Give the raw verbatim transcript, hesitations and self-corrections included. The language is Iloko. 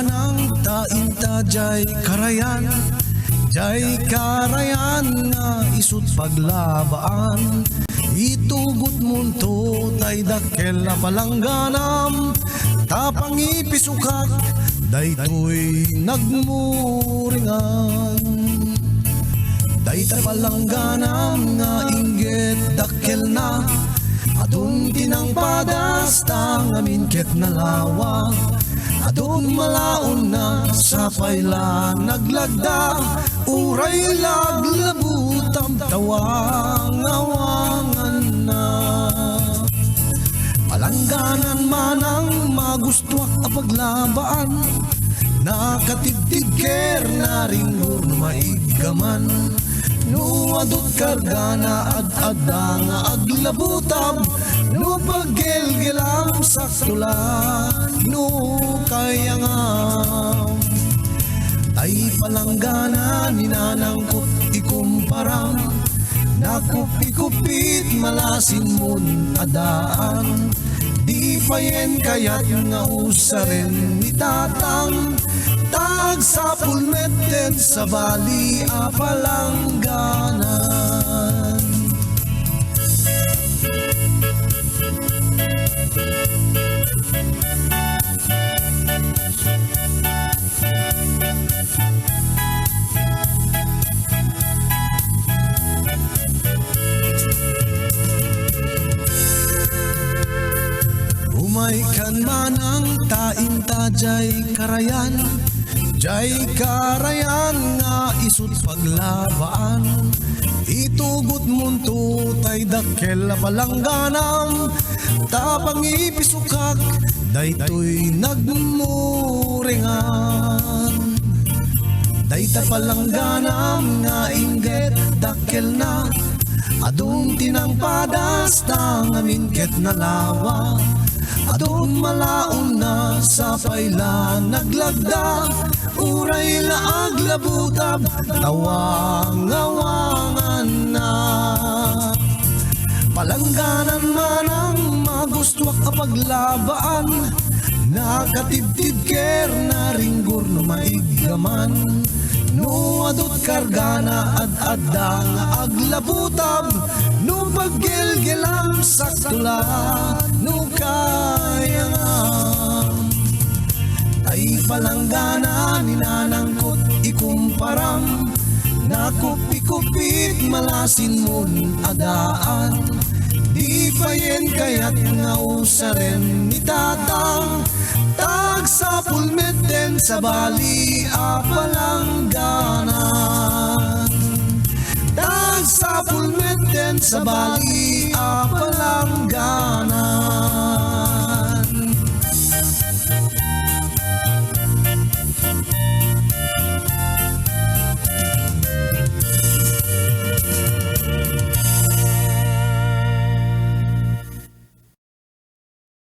Nang ta inta jay karayan, jay karayan nga isut' paglabaan. Itugotmonto tay dakkel a palangganam, ta pangipisokak daytoy nagmuringan. Dayta palangganam nga inggit dakkelna, adun ti nangpadas ta ngamin ket nalawa. Adun malaonna, sapay la naglagda, uray la aglabutab ta wangawanganna. Palangganan manang magustuak a paglabaan, nakatibtibker, naringgor no maiggaman. No adut kargana, ad-adda nga aglabutab, no paggelgelam, sakto la no kayangam. Tay palanggana ni nanangkot ikumparam, nakupikupit malasinmon a daan. Di payen kayat nga usaren ni tatang, ta agsapul met den sabali a palangganan. Rumaykan manang ta inta jay karayan, jay karayan nga isut' paglabaan. Itugotmonto tay dakkel a palangganam, ta pangipisokak daytoy nagmuringan. Dayta palangganam nga inggit dakkelna, adun ti nangpadas ta ngamin ket nalawa. Adun malaonna, sapay la naglagda, uray la aglabutab ta wangawanganna. Palangganan manang magustuak a paglabaan, nakatibtibker, naringgor no maiggaman. No adut kargana, ad-adda nga aglabutab, no paggelgelam, sakto la no kayangam. Tay palanggana ni nanangkot ikumparam, nakupikupit malasinmon a daan. Di payen kayat nga usaren ni tatang, ta agsapul met den sabali a palangganan. Ta agsapul met den sabali a palangganan.